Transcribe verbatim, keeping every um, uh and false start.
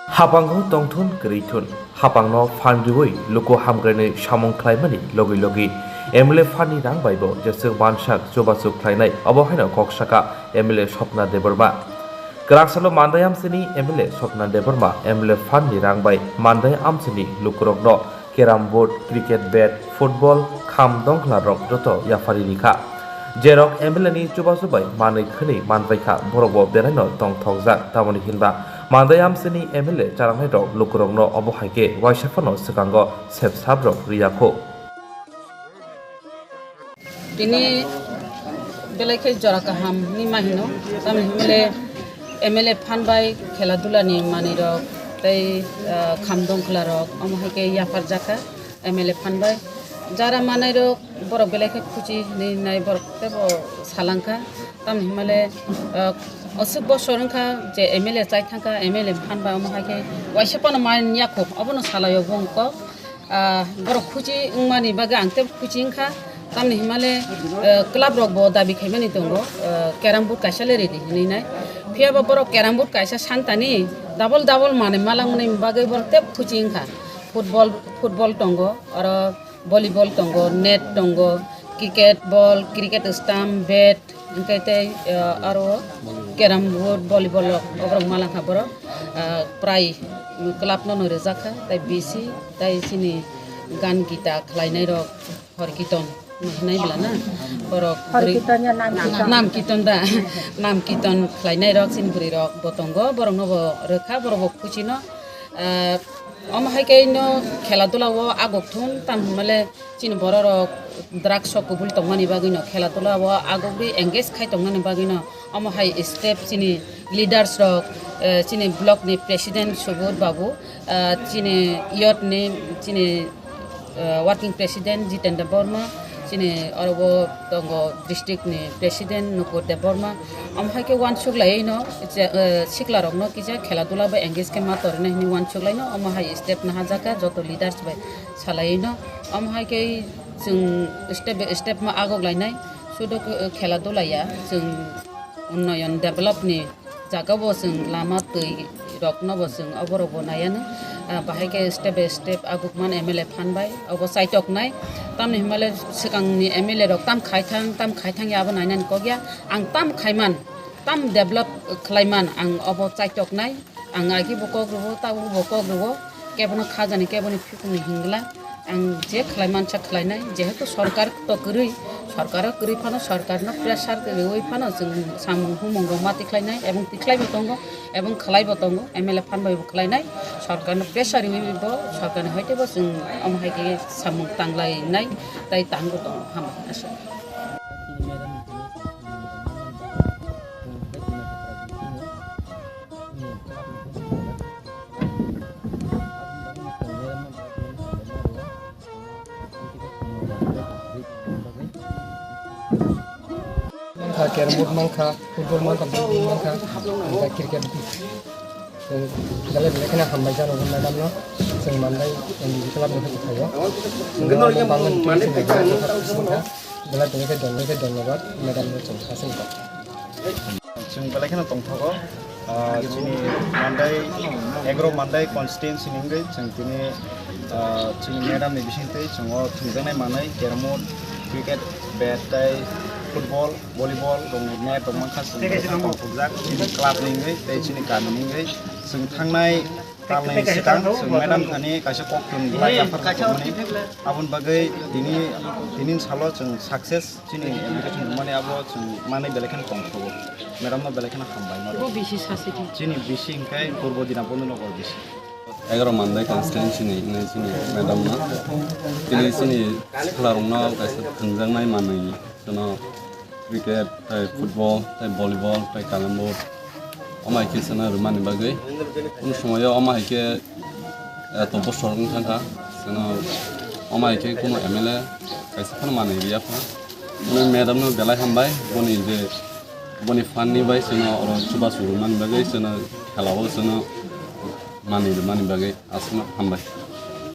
Hapango tongthun kwrwi thun, hapangno phan riwi luku hamkrainwi samung khlaimani logi logi M L A phanni rang baibo jeswk mansak chubachu khlainai, obo haino kok saka M L A Swapna Debbarma. Kwraksalo Mandai amchini M L A Swapna Debbarma M L A phanni rang bai Mandai amchini lukurokno carrom board, cricket bat, football, kham dongkhlarok joto yaphari rikha. Jerok M L A ni chubachu bai manwi khwnwi manpaikha, borokbo belaino tongthokjak. Tamoni hinba Mandai amchini M L A charangnairok lukurokno obo hai khe waisa phano swkango sepsaprok riyakho. Tini belai khe jora kaham ni ma hino, tamni hwnle M L A phan bai khela dula ni manwi rok tei, ah, kham dongkhla rok omo hai khe yaphar jakha M L A phan bai. Jara manai rok borok belai khe khuchi hinwi nai borok tebo salangkha, tamni hwnle, ah, oswk bosor wngkha je M L A chai thangkha, M L A phan bai omo hai khe waisa phano man yakho, obono salaio bongkok. Ah, borok khuchi wngmani bagwi ang tei khuchi wngkha, tamni hwnmale, eh, club rok bo dabi khaimani tongo, eh, carrom board kaisa le ridi hinwi nai. Phiya ba borok carrom board kaisa santani double double manwi malangmani bagwi borok tei khuchi wngkha. Football, football tongo, oro volleyball tongo, net tongo, cricket ball, cricket stump, bat, hwnkhe tei, eh, aro carrom board, volleyball rok, oborok malangkha borok, eh, prai club no no rwjak kha, tei bisi, tei chini gan gita khlainai rok, hor kiton hinai bwla na, borok Hor bwrwi kiton ya nam kiton. Nam kiton da, nam kiton khlainai rok chini bwrwi rok bo tongo, borok no bo rwkha, borok bo khuchi no, eh, omo hai khe no khela dula o aguk thun tam hinmale. Chini borok rok drugs o kubul tongmani bagwi no, khela dula o agugwi engage khai tongmani bagwi no, omo hai step chini leaders rok, eh, chini block ni president Subodh Babu, eh, chini youth ni chini, eh, working president Jitendra Borma, chini oro o tongo district ni president Nukur Debbarma. Omo hai khe uansuk laiwi no, je, eh, sikla rok no kisa khela dula bai engage khe ma torina hinwi uansuk lai no, omo hai step naha jaka joto leaders bai. Salai no, omo hai khe chwng step by step ma agok lainai, sudo khe khela dula ya, chwng unnoyon develop ni jaga bo chwng lama twi rok no bo chwng oborok bo nai ano, ah, bahai khe step by step aguk man M L A phan bai obo chaitok nai, tamni hwnmale swkang ni M L A rok tam khai thang, tam khai thang ya abo nainani kok ya, ang tam khai man, tam develop khlai man ang obo chaitok nai. Ang agi bo kok rwo, tabuk bo kok rwo, kebono khajani, keboni phikumni hingla. Ang je khlai mansa khlainai, jehetu sorkar to kwrwi, sorkar o kwrwi phano, sorkar no pressure rwi phano chwng samung humung rok ma tikhlainai, ebong tikhlai bo tongo, ebong khlai bo tongo, M L A phan bai bo khlainai, sorkar no pressure rwi bo, sorkar ni hoite bo chwng omo hai khe samung tanglainai, tai tang bo tongo, hambai aswk. Mankha, carrom board mankha, football mankha, volleyball mankha, hingkhe cricket. Chwng belai belai kheno hambai jano madam no, chwng Mandai N D B club ni khe thaio. Chwng no bangmani khe chwng belai belai khe don, belai khe don, madam no chwng khasing kha. Chwng belai kheno tongthogo, ah, chini Mandai, Egro Mandai constituency ni wngwi chwng tini, ah, chini madam ni bisingtwi chwng o thwngjaknai manwi, carrom board, cricket, bat tei football, volleyball rok ni net rok mankha, chwng belai kheno tongthokjak chini club ni wngwi tei chini kami ni wngwi. Chwng thangnai talni swkang chwng madam thani kaisa koktwmwi yaphar tongmani. Aboni bagwi tini, tini salo chwng success chini application rwmani abo chwng manwi belai kheno tongthogo. Madam no belai kheno hambai ma. Bo bisi sasi di. Chini bisi hwnkhe Purbo Dinapur ni logo bisi. Egaro Mandai constituency ni hwnwi chini madam no. Tini chini sikla rok no kaisa thwngjaknai manwi. Chwngno cricket, tei football, tei volleyball, tei carrom board, omo hai khe chwngno rwmani bagwi. Kunu somoyo omo hai khe, eh, to bosor wng thang kha. Chwngno omo hai khe kunu M L A kaisa phano manwi rwya kha. Bini madam no belai hambai, boni je, boni phan ni bai chwngno oro chubachu rwmani bagwi, chwngno khela o chwngno manwi rwmani bagwi aswkno hambai.